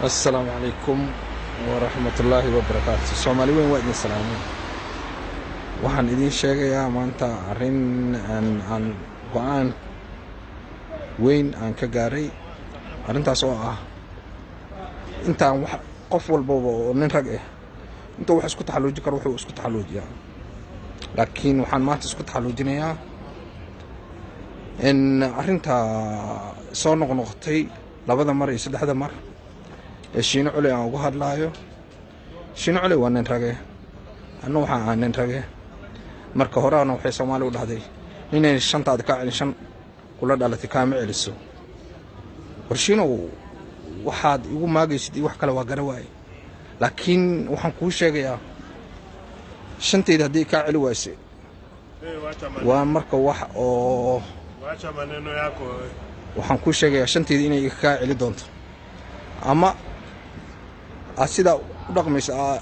Assalaamu calaykum waraxmatullaahi wabarakaatu. Soomaali weyn, waa idin salaamay. Waxaan idiin sheegayaa maanta arrin aan go'aan weyn aan ka gaaray, arrintaas oo ah intaan wax qof walbaba oo nin rag ah intuu wax isku taxalluuji karo wuxuu isku taxalluujiyaa, laakiin waxaan maanta isku taxalluujinayaa in arrinta soo noqnoqotay labada mar iyo saddexda mar ee Shiino Culey aan uga hadlaayo. Shiino Culey waa nin rage, anna waxaan ahaa nin rage. Marka horeana waxay Soomaali u dhahday, ninay shantaada kaa celin, shan kula dhalatay kaama celiso. War Shiinow, waxaad igu maagaysid iyo wax kale waa gara waaye, laakiin waxaan kuu sheegayaa shantayda haddii kaa celi wayse waa marka wax oo Wacha maneno yako wewe. Waxaan kuu sheegayaa shantayda inay kaa celi doonto, ama aad sidaa u dhaqmayso, aa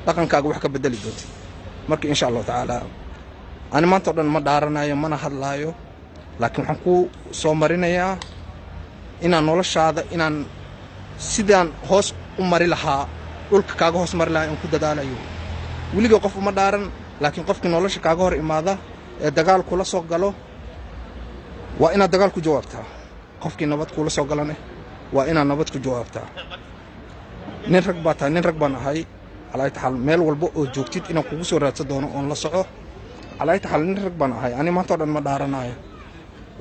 dhaqankaaga wax ka bedeli doontid. Marka insha Allahu tacaala, ani maanta o dhan ma dhaaranayo mana hadlaayo, laakiin waxaan kuu soo marinayaa inaan noloshaada inaan sidaan hoos u mari lahaa, dhulka kaaga hoos mari lahaa, in ku dadaalayo. Weliga qof uma dhaaran, laakiin qofkii nolosha kaaga hor imaada ee dagaal kula soo galo waa inaad dagaal ku jawaabtaa. Qofkii nabad kula soo galane waa inaad nabad ku jawaabtaa. Nin rag baa tahay, nin rag baan ahay. Calaa taxaal, meel walba oo joogtid inaan kugu soo raadsan doono oon la soco. Calaa taxaal, nin rag baan ahay. Ani maanta o dhan ma dhaaranayo,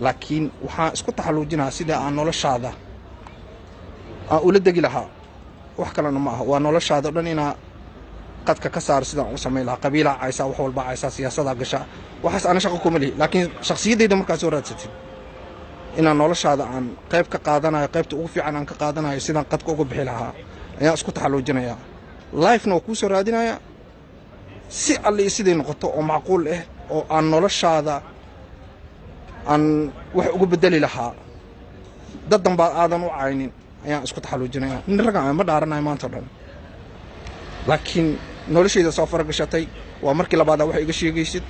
laakiin waxaan isku taxalluujinahaa sida aan noloshaada aan ula degi lahaa. Wax kalena ma aha, waa noloshaada o dhan inaa qadka ka saaro sidaan u samayn lahaa. Qabiilaa caysaa, wax walbaa caysaa, siyaasadaa gashaa, waxaas ana shaqo kuma lihi, laakiin shakhsiyaddayda markaa soo raadsatid inaan noloshaada aan qayb ka qaadanayo, qaybta ugu fiican aan ka qaadanayo, sidaan qadka uga bixi lahaa ayaan isku taxalluujinayaa. Lifena waa kuu soo raadinayaa si alle iyo siday noqoto oo macquul ah oo aan noloshaada aan wax uga bedeli lahaa, dad danbaad aadan u caynin ayaan isku taxalluujinayaa. Nin raggan ma dhaaranayo maanta o dhan, laakiin noloshayda soo faragashatay. Waa markii labaadaa wax iga sheegaysid,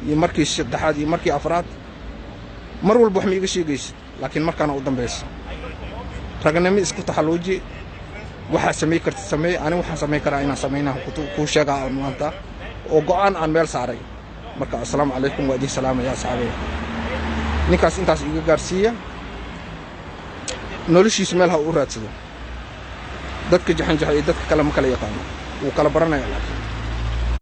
iyo markii saddexaad, iyo markii afraad. Mar walba wax ma iga sheegaysid, laakiin markaana u dambayso. Ragnimo isku taxalluuji, waxaa samay kartid sameey. Ani waxaan samayn karaa inaan samaynaa kuu sheegaa maanta oo go'aan aan meel saaray. Marka assalaamu calaykum, waa idiin salaamaya asxaabey. Ninkaas intaas iga gaarsiiya, noloshiisu meel ha u raadsado. Dadka jaxanjaxa iyo dadka kale ma kala yaqaano, wuu kala baranaya laakiin